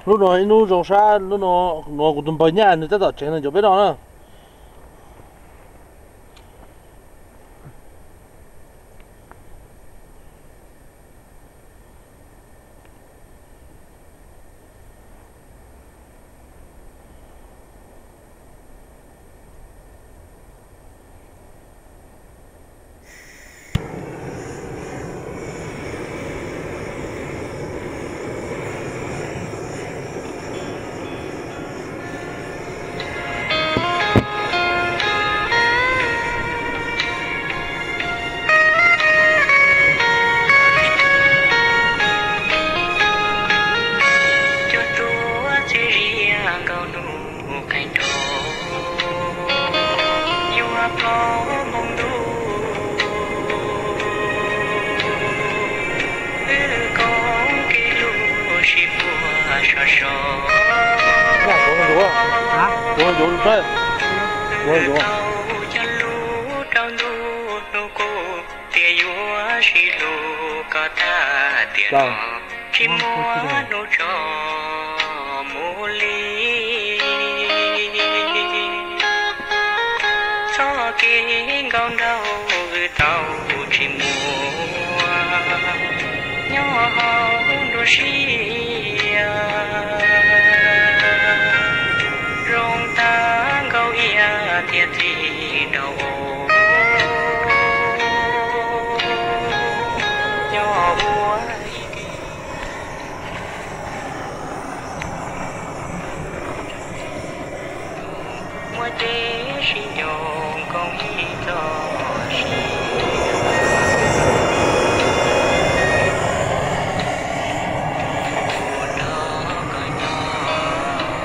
Lub no ib lub zoo sab, lub no, no kuv tus npawg Nyaj nws tab tom tsev nws cov peb no na. Cua tuaj txias zias nkaus nus qees rau, yuav plob npoo ntuj, wb koob kev lug sib puag sov so. Wb tau cog lub rau ntuj hnub qub, tias yuav sib hlub kom tag tiam no, tsis muaj hnub tso mus li. Txoj kev nkaus nraug wb tau tsis muaj, nyob hauv nruab siab zoo tag nkaus iab thiab txiv nraug. Nyob ua muaj ces sib nco koob ib txoj sia, ua rau koj nyob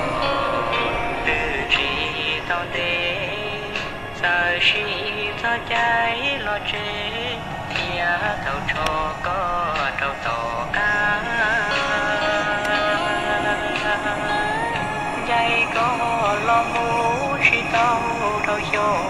twb tsis tau ntev, txawm sib txoj cai los tseg, thiab tau tso koj rau tom qab. Ncaim koj los mus tsis tau rau xyoo,